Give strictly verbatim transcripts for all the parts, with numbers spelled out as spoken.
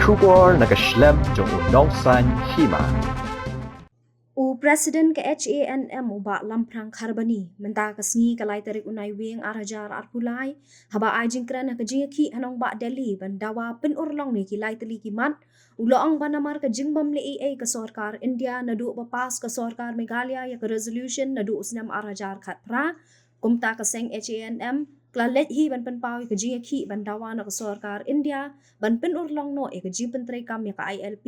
Khubor na ka shlem jong u Nongsaiñ Hima. U President ka H A N M u Bah Lamphrang Kharbani mynta ka sngi ka lai tarik u Naiwieng ar hajar arphew lai, haba ai jingkren ha ka jingïakhih ha nongbah Delhi ban dawa pynurlong ïa ki lai tylli ki mat, u la ong ba namar ka jingbym leh ei ei ka sorkar India naduh ba pass ka sorkar Meghalaya ïa ka resolution naduh u snem ar hajar khatphra, kumta ka seng H A N M ka la leit hi ban pynpaw ïa ka jingïakhih ban dawa na ka sorkar India ban pynurlong noh ïa ka jingpyntreikam ïa ka I L P,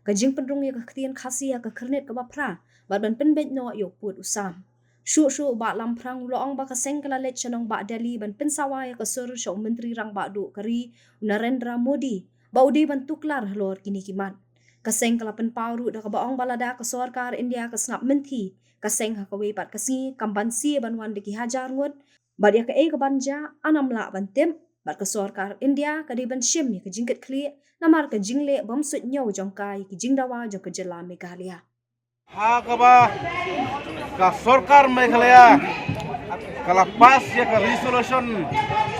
ka jingpynrung ïa ka ktien Khasi ha ka khyrnit kaba phra, bad ban pynbeit noh ïa u pud u sam. Shuh shuh u Bah Lamphrang u la ong ba ka seng ka la leit sha nongbah Delhi ban pynsawa ïa ka sur sha u Myntri Rangbah Duh ka ri, u Narendra Modi, ba u dei ban tuklar halor kine ki mat. Ka seng ka la pynpaw ruh da kaba ong ba lada ka sorkar India ka sngap mynthi, ka seng ha kawei pat ka sngi kam banse ban wan da ki hajar ngut, bad ïa kaei kaban jia, ynnym lah ban tip, bad ka sorkar India ka dei ban shim ïa ka jingkitkhlieh, namar ka jingleh bym suidñiew jong ka ïa ki jingdawa jong ka jylla Meghalaya. Ha kaba ka sorkar Meghalaya ka la pass ïa ka resolution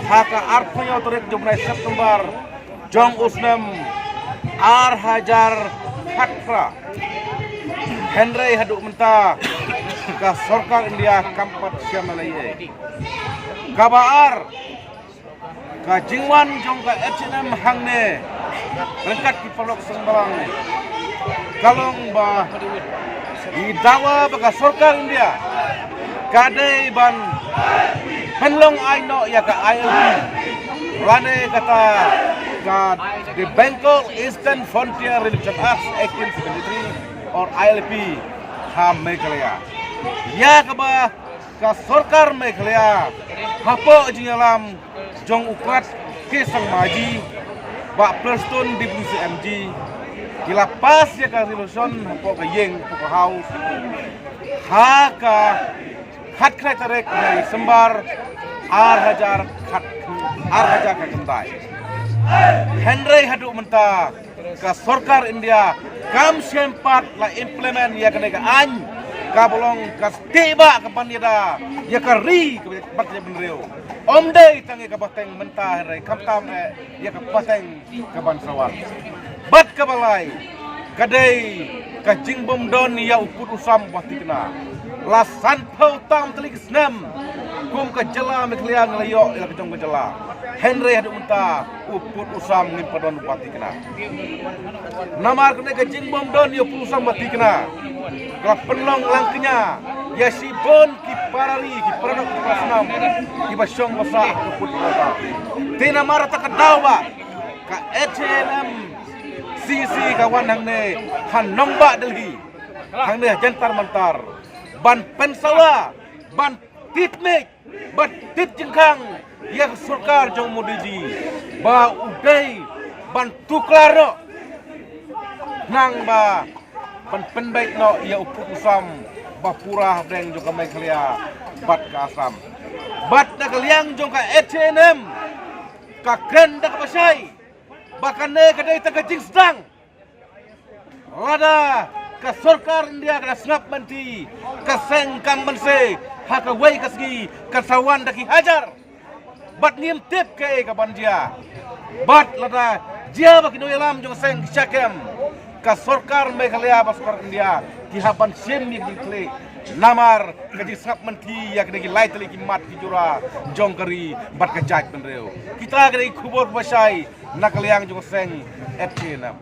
ha ka arphew tarik jong u bnai September jong u snem ar hajar khatphra. Hynrei haduh mynta ka sorkar India kam pat shim lei ei. Kaba ar, ka jingwan jong ka H A N M hangne ryngkat ki paralok seng balang ka long ba ngi dawa ba ka sorkar India ka dei ban pynlong ai noh ïa ka I L P lane kata ka The Bengal Eastern Frontier Religion Act eighteen seventy-three or I L P ha Meghalaya. Ïa kaba ka sorkar Meghalaya hapoh jingïalam jong u Conrad K Sangma ji, Bah Prestone D W C M ji, ki la pass ïa ka resolution hapoh ka ïing, hapoh ka House, ha ka khatkhyndai tarik December ar hajar khat, ar hajar khatkhyndai. Hynrei haduh mynta ka sorkar India kam shym pat la implement ïa kane ka aiñ kaba long ka stieh bah kaban ïada ïa ka ri kaba bad ïa bynriew. Ym dei tang ïa ka pateng mynta hynrei khamtam eh ïa ka pateng kaban sa wan. Bad kaba lai ka dei ka jingbym don ïa u pud u sam ba thikna. La sanphew tam tylli ki snem kum ka jylla Meghalaya ngi la ïoh ïa la ka jong ka jylla. Hynrei haduh mynta u pud u sam ngim pat don ba thikna. Namar kane ka jingbym don ïa u pud u sam ba thikna ka la pynlong lang kñia ïa shibun ki para ri, ki para dok, ki para snam kiba shong ba sah ka pud ka sam. Te namar kata ka daw ba ka H A N M C C ka wan hangne ha nongbah Delhi, hangne ha Jantar Mantar ban pynsawa, ban tied miej, ban tied jingkhang ïa ka sorkar jong Modi ji ba u dei ban tuklar noh nang ba ban pynbeit noh ïa u pud u sam ba pura hapdeng jong ka Meghalaya bad ka Assam. Bad na ka liang jong ka H A N M ka kren da kaba shai ba kane ka dei tang ka jingsdang. Lada ka sorkar India ka da sngap mynthi, ka seng kam mynse ha kawei ka sngi kan sa wan da ki hajar. Bad ngim tip kaei kaban jia. Bad lada jia ba ki nongïalam jong ka seng ki sha kem, ka sorkar Meghalaya bad sorkar India ki hap ban shim ïa ka jingkhleh namar ka jingsngap mynthi ïa kine ki lai tylli ki mat ki jura jong ka ri bad ka jaitbynriew. Kita ka dei ki khubor ba shai na ka liang jong ka seng H A N M.